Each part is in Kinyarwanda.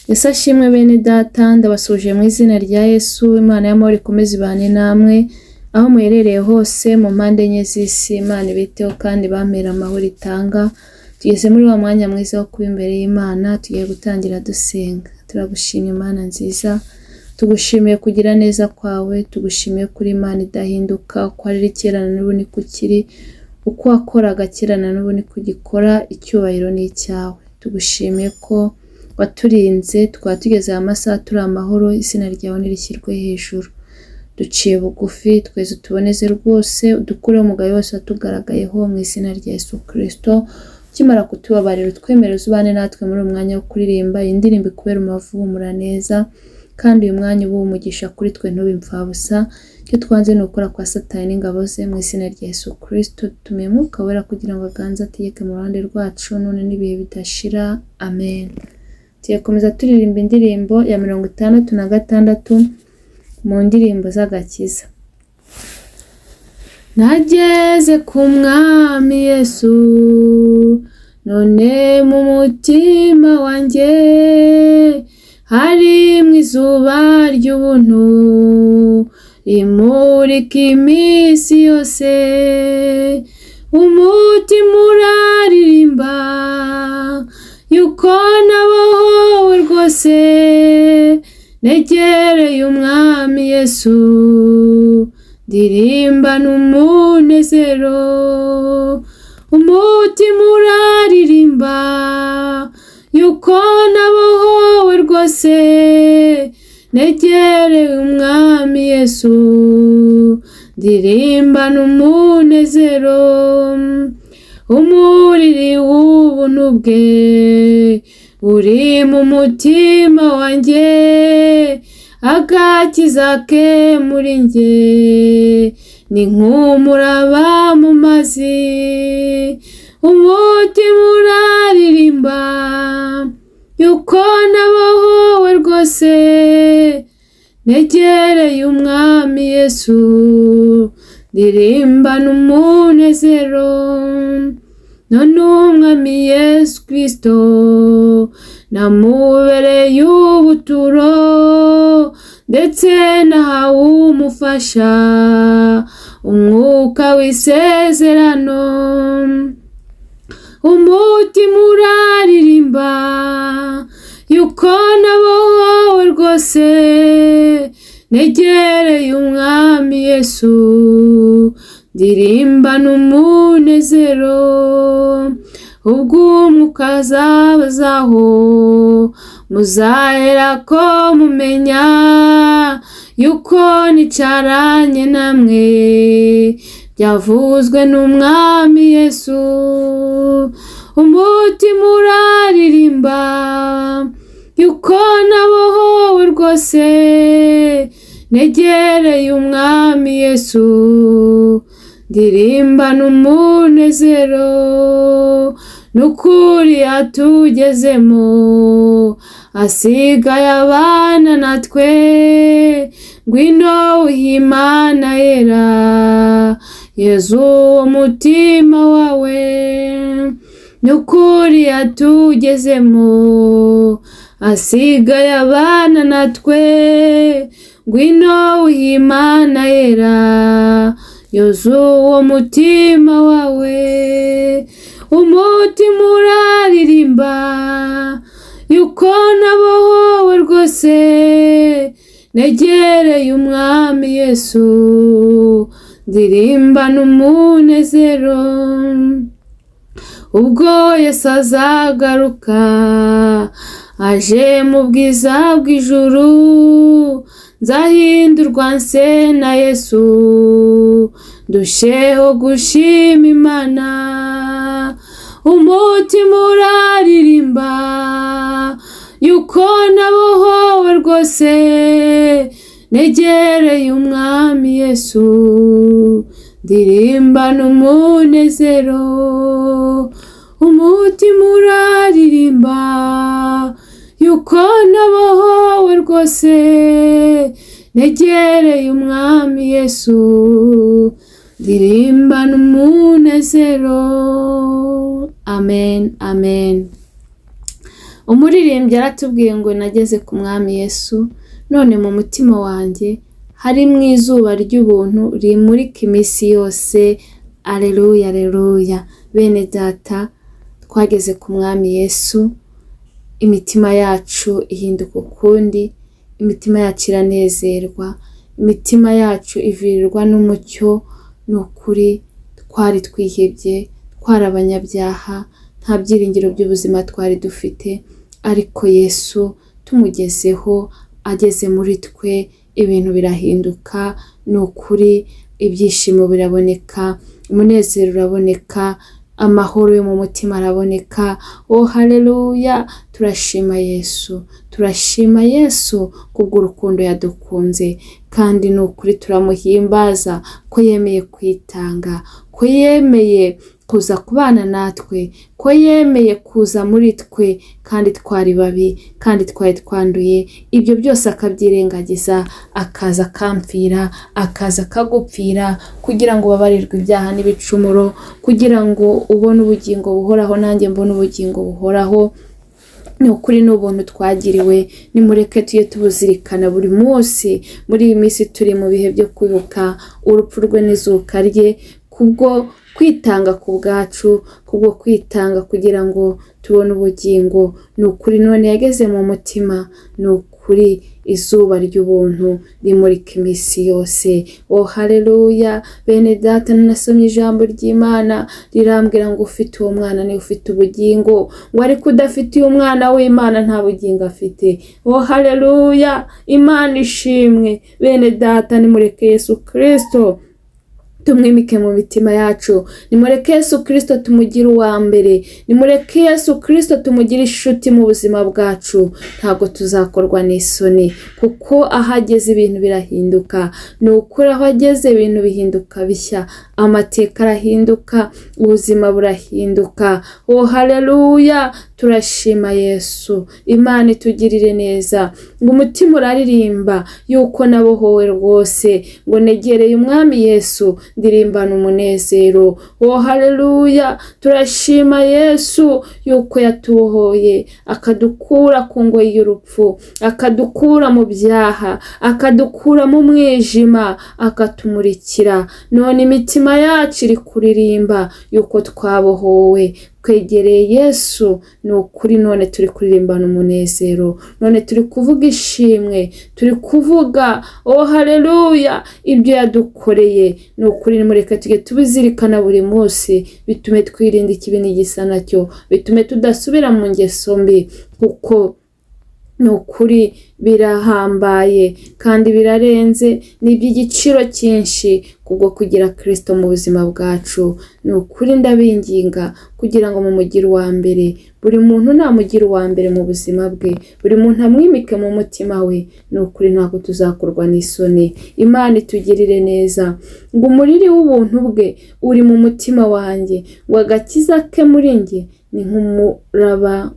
Yesu ashimwe bene data, ndabasuhuje mu izina rya Yesu, Imana y'amahoro ikomeze ibane namwe, aho muherereye hose mu mpande enye z'isi, Imana ibiteho kandi bampere amahoro itanga. Tugeze muri wa mwanya mwiza wo kuba imbere y'Imana, tugiye gutangira dusenga. Turagushimye Imana nziza, tugushimiye kugira neza kwawe, tugushimiye kuri Imana idahinduka, uko ari kera na n'ubu niko ukiri, uko wakoraga kera na n'ubu niko ugikora, icyubahiro ni icyawe. Tugushimiye ko waturinze, tukaba tugeze aya masaha turi amahoro, izina ryawe nirishyirwe hejuru. Duciye bugufi, twese utuboneze rwose, udukureho umugayo wose watugaragayeho mu izina rya Yesu Kristo. Ukimara kutubabarira utwemereze ubane natwe muri uyu mwanya wo kuririmba, iyi ndirimbo ikubere umubavu uhumura neza, kandi uyu mwanya ube umugisha kuri twe ntube imfabusa. Icyo twanze ni ukora kwa Satani n'ingabo ze mu izina rya Yesu Kristo. Dutumiye Mwuka Wera kugira ngo aganze ategeke mu ruhande rwacu none n'ibihe bidashira. Amen. Tugiye turirimba indirimbo ya 66 mu ndirimbo z'agakiza. Nageze ku Mwami Yesu, none mu mutima wanjye harimwo izuba ry'ubuntu rimurika iminsi yose. Umutima uraririmba yuko nabohowe rwose, negereye Umwami Yesu, ndirimbana umunezero. Umutima uraririmba yuko nabohowe rwose, negereye Umwami Yesu, ndirimbana umunezero. Umuriri w'ubuntu bwe uri mu mutima wanjye, agakiza ke muri njye ni nk'umuraba mu mazi. Umutima uraririmba yuko nabohowe rwose, negereye Umwami Yesu, ndirimbana umunezero. None Umwami Yesu Kristo namubereye ubuturo, ndetse nahawe umufasha, umwuka w'isezerano. Umutima uraririmba yuko nabohowe rwose, negereye Umwami Yesu, ndirimbana umunezero. Ubwo umwuka azabazaho, muzaherako mumenya yuko nicaranye namwe, byavuzwe n'Umwami Yesu. Umutima uraririmba yuko nabohowe rwose, negereye Umwami Yesu, ndirimbana umunezero. N'ukuri yatugezemo, asigaye abana natwe, ngwino uhe Imana yera, Yezu umutima wawe. N'ukuri yatugezemo, asigaye abana natwe, ngwino uhe Imana yera, Yezu uwo mutima wawe. Umutima uraririmba yuko nabohowe rwose, negereye Umwami Yesu, ndirimbana umunezero. Ubwo Yesu azagaruka aje mu bwiza bw'ijuru, nzahindurwa nse na Yesu, ndusheho gushima Imana. Umutima uraririmba yuko nabohowe rwose, negereye Umwami Yesu, ndirimbana umunezero. Umutima uraririmba yuko nabohowe rwose, negereye Umwami Yesu, ndirimbana umunezero. Amen, amen. Umuririmbyi aratubwiye ngo nageze ku mwami Yesu, none mu mutima wanjye harimo izuba ry'ubuntu rimurika iminsi yose. Aleluya, aleluya. Bene data, twageze ku mwami Yesu, imitima yacu ihinduka ukundi, imitima yacu iranezerwa, imitima yacu ivirirwa n'umucyo. Ni ukuri twari twihebye, twari abanyabyaha, nta byiringiro by'ubuzima twari dufite, ariko Yesu tumugezeho, ageze muri twe, ibintu birahinduka. Ni ukuri ibyishimo biraboneka, umunezero uraboneka, amahoro yo mu mutima araboneka. Oh haleluya, turashima Yesu, turashima Yesu kubw'urukundo yadukunze, kandi ni ukuri turamuhimbaza ko yemeye kwitanga, ko yemeye kuza kubana natwe, ko yemeye kuza muri twe, kandi twari babi, kandi twari twanduye. Ibyo byose akabyirengagiza, akaza akampfira, akaza akagupfira, kugira ngo ubabarirwe ibyaha n'ibicumuro, kugira ngo ubone ubugingo buhoraho, nanjye mbone ubugingo buhoraho. Ni ukuri ni ubuntu twagiriwe, nimureke tujye tubuzirikana buri munsi. Muri iyi minsi turi mu bihe byo kwibuka urupfu rwe n'izuka rye, kubwo kwitanga ku bwacu, kubwo kwitanga kugira ngo tubone ubugingo. Ni ukuri none yageze mu mutima, ni ukuri izuba ry'ubuntu rimurika iminsi yose. Oh haleluya, bene data, nasomye ijambo ry'Imana rirambwira ngo ufite uwo mwana niwe ufite ubugingo, ngo ariko udafite uyu mwana w'Imana nta bugingo afite. Oh haleluya, Imana ishimwe. Bene data, nimureke Yesu Kristo tumwimike mu mitima yacu, nimureke Yesu Kristo tumugire uwa mbere, nimureke Yesu Kristo tumugire inshuti mu buzima bwacu. Ntabwo tuzakorwa n'isoni, kuko aho ageze ibintu birahinduka. Ni ukuri aho ageze ibintu bihinduka bishya, amateka arahinduka, ubuzima burahinduka. Oh haleluya, turashima Yesu. Imana itugirire neza. Ngo umutima uraririmba yuko nabohowe rwose, ngo negereye umwami Yesu ndirimbana umunezero. Oh haleluya, turashima Yesu yuko yatubohoye, akadukura ku ngoyi y'urupfu, akadukura mu byaha, akadukura mu mwijima, akatumurikira. None imitima yacu iri kuririmba yuko twabohowe, twegereye Yesu. Ni ukuri none turi kuririmbana umunezero, none turi kuvuga ishimwe, turi kuvuga oh haleluya ibyo yadukoreye. Ni ukuri nimureke tujye tubizirikana buri munsi, bitume twirinda ikibi n'igisa nacyo, bitume tudasubira mu ngeso mbi, kuko ni ukuri birahambaye kandi birarenze, ni iby'igiciro cyinshi kubwo kugira Kristo mu buzima bwacu. Ni ukuri ndabinginga kugira ngo mumugire uwa mbere, buri muntu namugire uwa mbere mu buzima bwe, buri muntu amwimike mu mutima we. Ni ukuri ntabwo tuzakorwa n'isoni. Imana itugirire neza. Ngo umuriri w'ubuntu bwe uri mu mutima wanjye, ngo agakiza ke muri njye ni nk'umuraba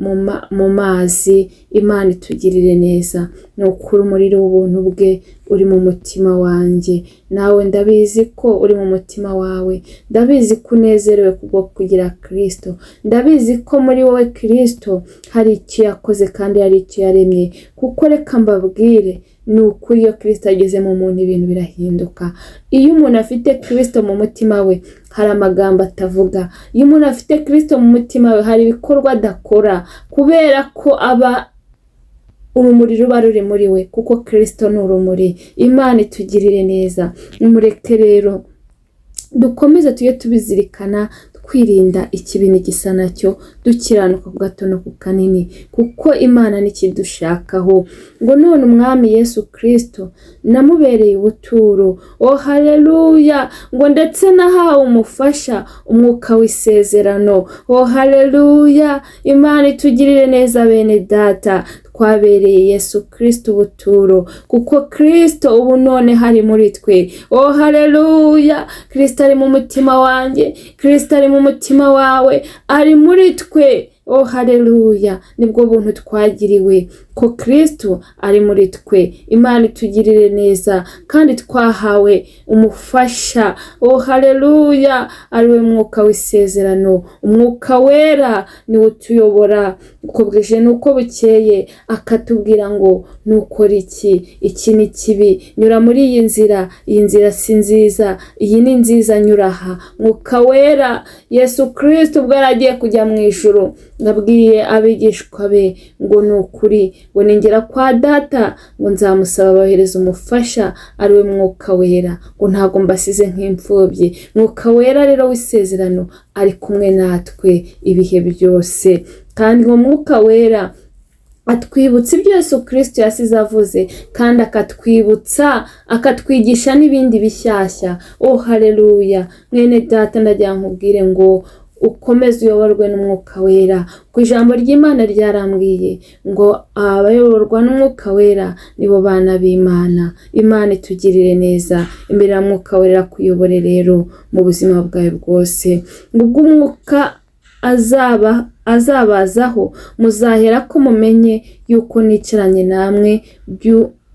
mu mazi. Imana itugirire neza. Ni ukuri umuriri w'ubuntu bwe uri mu mutima wanjye, nawe ndabizi ko uri mu mutima wawe, ndabizi ko unezerewe kubwo kugira Kristo, ndabizi ko muri wowe Kristo hari icyo yakoze kandi hari icyo yaremye. Kuko reka mbabwire, ni ukuri iyo Kristo ageze mu muntu ibintu birahinduka. Iyo umuntu afite Kristo mu mutima we hari amagambo atavuga, iyo umuntu afite Kristo mu mutima we hari ibikorwa adakora, kubera ko aba urumuri ruba ruri muri we, kuko Kristo ni urumuri. Imana itugirire neza. Nimureke rero dukomeze tujye tubizirikana, twirinda ikibi n'igisa nacyo, dukiranuka ku gato no ku kanini, kuko Imana ntikidushakaho. Ngo none umwami Yesu Kristo namubereye ubuturo. Oh haleluya, ngo ndetse nahawe umufasha, umwuka w'isezerano. Oh haleluya, Imana itugirire neza bene data. Twabereye Yesu Kristo ubuturo, kuko Kristo ubu none hari muri twe. Oh haleluya, Kristo ari mu mutima wanjye, Kristo ari mu mutima wawe, ari muri twe. Oh haleluya, nibwo buntu twagiriwe ko Kristo ari muri twe. Imana itugirire neza, kandi twahawe umufasha. Oh haleluya, ariwe mwuka w'isezerano. Umwuka wera niwe utuyobora uko bwije n'uko bukeye, akatubwira ngo nukora iki, iki ni kibi, nyura muri iyi nzira, iyi nzira si nziza, iyi ni nziza, nyura aha. Mwuka wera, Yesu Kristo ubwo yari agiye kujya mu ijuru, nabwiye abigishwa be ngo ni ukuri, ngo ningera kwa data ngo nzamusaba abohereza umufasha ariwe mwuka wera, ngo ntabwo mbasize nk'imfubyi. Mwuka wera rero w'isezerano ari kumwe natwe ibihe byose, kandi ngo mwuka wera atwibutsa ibyo Yesu Kristo yasize avuze, kandi akatwibutsa, akatwigisha n'ibindi bishyashya. Oh haleluya, mwene data ndagira nkubwire ngo ukomeze uyoborwe n'umwuka wera. Ku ijambo ry'Imana ryarambwiye ngo abayoborwa n'umwuka wera nibo bana b'Imana. Imana itugirire neza, imbere ya mwuka wera kuyobore rero mu buzima bwawe bwose. Ngo ubwo umwuka azabazaho muzahera ko mumenye yuko nicaranye namwe,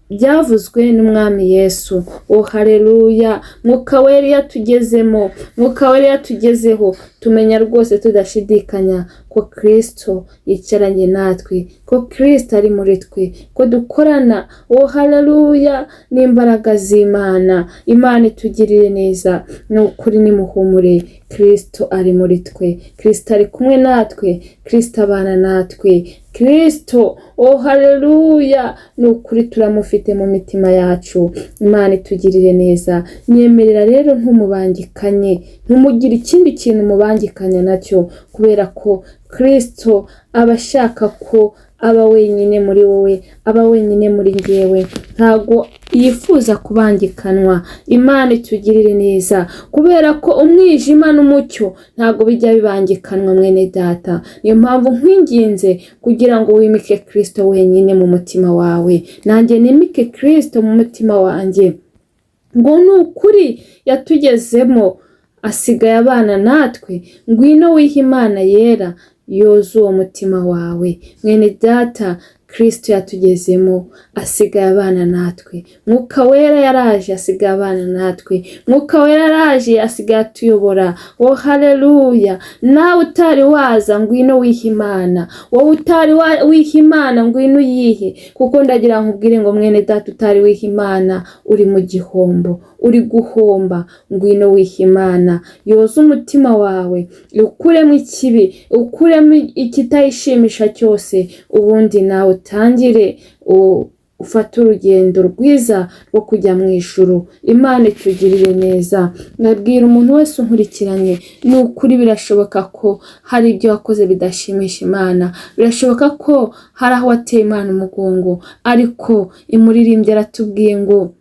byavuzwe n'Umwami Yesu. Oh haleluya, mwuka wera iyo atugezemo, mwuka wera iyo atugezeho, tumenya rwose tudashidikanya ko Kristo yicaranye natwe, ko Kristo ari muri twe, ko dukorana. Oh haleluya, n'imbaraga z'Imana. Imana itugirire neza, ni ukuri nimuhumure, Kristo ari muri twe, Kristo ari kumwe natwe, Kristo abana natwe, Kristo, oh haleluya, ni ukuri turamufite mu mitima yacu. Imana itugirire neza. Nyemerera rero ntumubangikanye, ntumugire ikindi kintu mubangikanya nacyo, kubera ko Kristo aba ashaka ko aba wenyine muri wowe, aba wenyine muri njyewe, ntago yifuza kubangikanwa. Imana itugirire neza, kubera ko umwijima n'umucyo ntago bijya bibangikanwa mwene data. Niyo mpamvu nkwinginze kugira ngo wimike Kristo wenyine mu mutima wawe, nanjye nimike Kristo mu mutima wanjye. Ngo ni ukuri yatugezemo, asigaye abana natwe. Ngwino wihe Imana yera yoza uwo mutima wawe. Mwene data, Kristo yatugezemo, asigaye abana natwe. Mwuka wera yaraje, asigaye abana natwe. Mwuka wera yaraje, asigaye atuyobora. Oh haleluya, nawe utari waza ngwino wihe Imana, wowe utari wiha Imana ngwino uyihe, kuko ndagira nkubwire ngo mwene data utari wiha Imana uri mu gihombo, uri guhomba. Ngwino wihe Imana, yoza umutima wawe, ukuremo ikibi, ukuremo ikitayishimisha cyose, ubundi nawe utangire ufate urugendo rwiza rwo kujya mu ijuru. Imana itugirire neza. Nabwira umuntu wese unkurikiranye, ni ukuri birashoboka ko hari ibyo wakoze bidashimisha Imana, birashoboka ko hari aho wateye Imana umugongo, ariko imuririmbyi aratubwiye ngo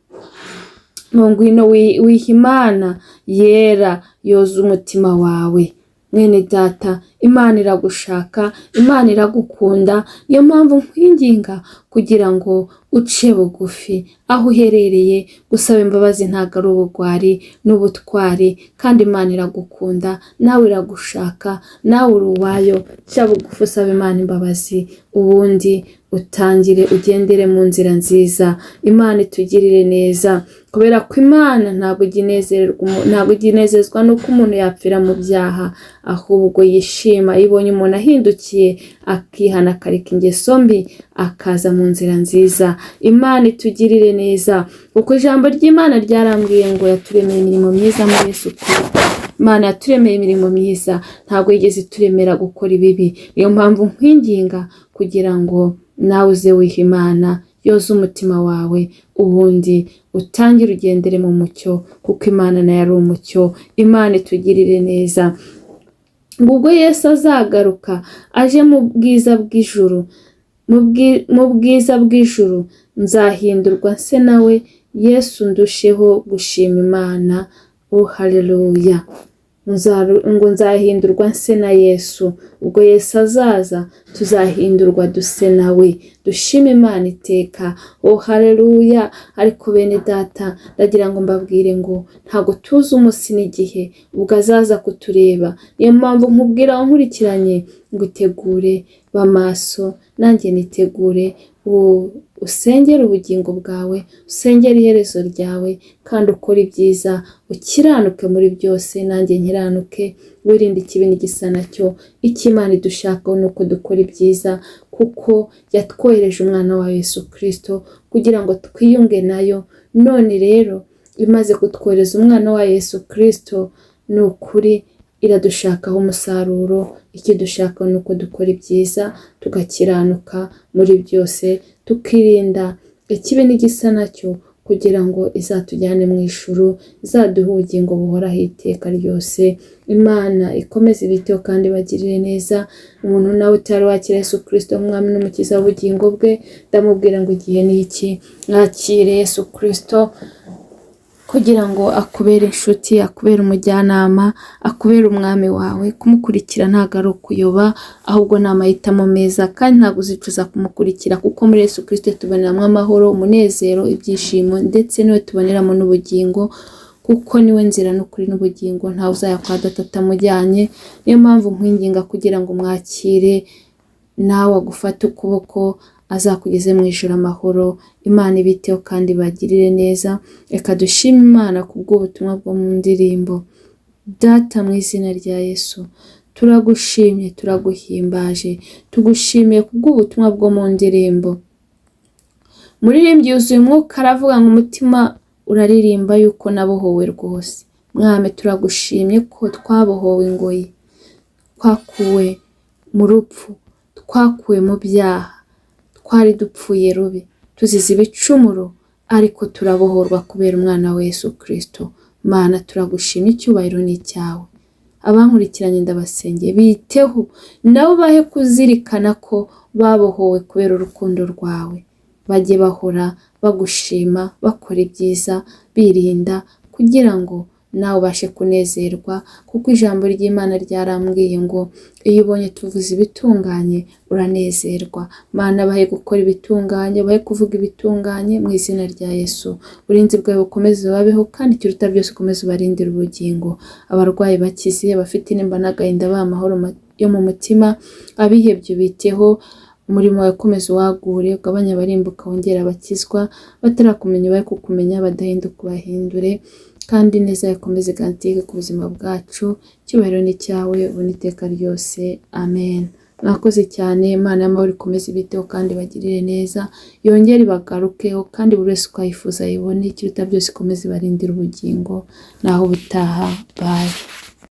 ngwino wihe Imana yera yoza umutima wawe. Mwene data, Imana iragushaka, Imana iragukunda, niyo mpamvu nkwinginga kugira ngo uce bugufi aho uherereye. Gusaba imbabazi ntabwo ari ubugwari n'ubutwari, kandi Imana iragukunda, nawe iragushaka, nawe uri uwayo. Ca bugufi usaba Imana imbabazi, ubundi utangire ugendere mu nzira nziza. Imana itugirire neza, kubera ko Imana ntabwo ijya inezezwa n'uko umuntu yapfira mu byaha, ahubwo yishima iyo ibonye umuntu ahindukiye, akihana, akareka ingeso mbi, akaza mu nzira nziza. Imana itugirire neza, kuko ijambo ry'Imana ryarambwiye ngo yaturemeye imirimo myiza muri Yesu Kristo. Imana yaturemeye imirimo myiza, ntabwo yigeze ituremera gukora ibibi. Niyo mpamvu nkwinginga kugira ngo nawe uze wihe Imana, yoza umutima wawe, ubundi utangire ugendere mu mucyo, kuko Imana nayo ari umucyo. Imana itugirire neza. Ubwo Yesu azagaruka aje mu bwiza bw'ijuru, mu bwiza bw'ijuru nzahindurwa nse nawe. Yesu ndusheho gushima Imana. Oh haleluya. ngo nzahindurwa nse na Yesu. Ubwo Yesu azaza tuzahindurwa duse nawe. Dushime Imana iteka. Oh haleluya! Ariko bene data, ndagira ngo mbabwire ngo ntabwo tuzi umunsi n'igihe ubwo azaza kutureba. Niyo mpamvu nkubwira aho nkurikiranye ngo itegure, ba maso, nanjye nitegure, usengere ubugingo bwawe, usengere iherezo ryawe, kandi ukore ibyiza, ukiranuke muri byose, nanjye nkiranuke, wirinde ikibi n'igisa nacyo. Icyo Imana idushakaho ni uko dukora ibyiza, kuko yatwohereje umwana wa Yesu Kristo kugira ngo twiyunge nayo. None rero imaze kutwohereza umwana wa Yesu Kristo, ni ukuri iradushakaho umusaruro. Icyo dushaka ni uko dukora ibyiza, tugakiranuka muri byose, tukirinda ikibi n'igisa nacyo, kugira ngo izatujyane mu ijuru, izaduhe ubugingo buhoraho iteka ryose. Imana ikomeze ibiteho kandi bagirire neza. Umuntu nawe utari wakira Yesu Kristo nk'umwami n'umukiza w'ubugingo bwe, ndamubwira ngo igihe ni iki, mwakire Yesu Kristo kugira ngo akubere inshuti, akubere umujyanama, akubere umwami wawe. Kumukurikira ntabwo ari ukuyoba, ahubwo ni amahitamo meza, kandi ntabwo uzicuza kumukurikira, kuko muri Yesu Kristo tuboneramo amahoro, umunezero, ibyishimo, ndetse niwe tuboneramo n'ubugingo, kuko niwe nzira n'ukuri n'ubugingo, ntawe uzajya kwa data atamujyanye. Niyo mpamvu nkwinginga kugira ngo mwakire, nawe agufate ukuboko, azakugeze mu ijuru amahoro. Imana ibiteho kandi bagirire neza. Reka dushime Imana kubw'ubutumwa bwo mu ndirimbo. Data, mu izina rya Yesu, turagushimye, turaguhimbaje, tugushimiye kubw'ubutumwa bwo mu ndirimbo. Muririmbyi yuzuye umwuka aravuga ngo umutima uraririmba yuko nabohowe rwose. Mwami, turagushimye ko twabohowe ingoyi, twakuwe mu rupfu, twakuwe mu byaha, twari dupfuye rubi, tuzize ibicumuro, ariko turabohorwa kubera umwana wa Yesu Kristo. Mana, turagushimye, icyubahiro ni icyawe. Abankurikiranye ndabasengeye, biteho nabo, bahe kuzirikana ko babohowe kubera urukundo rwawe. Bajye bahora bagushima, bakora ibyiza, birinda, kugira ngo nawe ubashe kunezerwa, kuko ijambo ry'Imana ryarambwiye ngo iyo ubonye tuvuze ibitunganye uranezerwa. Mana, bahe gukora ibitunganye, bahe kuvuga ibitunganye mu izina rya Yesu. Uburinzi bwawe bukomeze babeho, kandi ikiruta byose ukomeze ubarindire ubugingo. Abarwayi bakize, abafite intimba n'agahinda bahe amahoro yo mu mutima, abihebye ubiteho, umurimo wawe ukomeze uwagure, ugabanye abarimbuka, wongere abakizwa, batarakumenya bahe kukumenya, badahinduka ubahindure, kandi neza ikomeze igantike ku buzima bwacu. Icyubahiro ni icyawe ubu n'iteka ryose, amen. Mwakoze cyane. Imana y'amahoro ikomeze ibiteho kandi bagirire neza, yongere ibagarukeho, kandi buri wese uko ayifuza ayibone. Ikiruta byose ikomeze ibarindire ubugingo. Naho ubutaha, bye.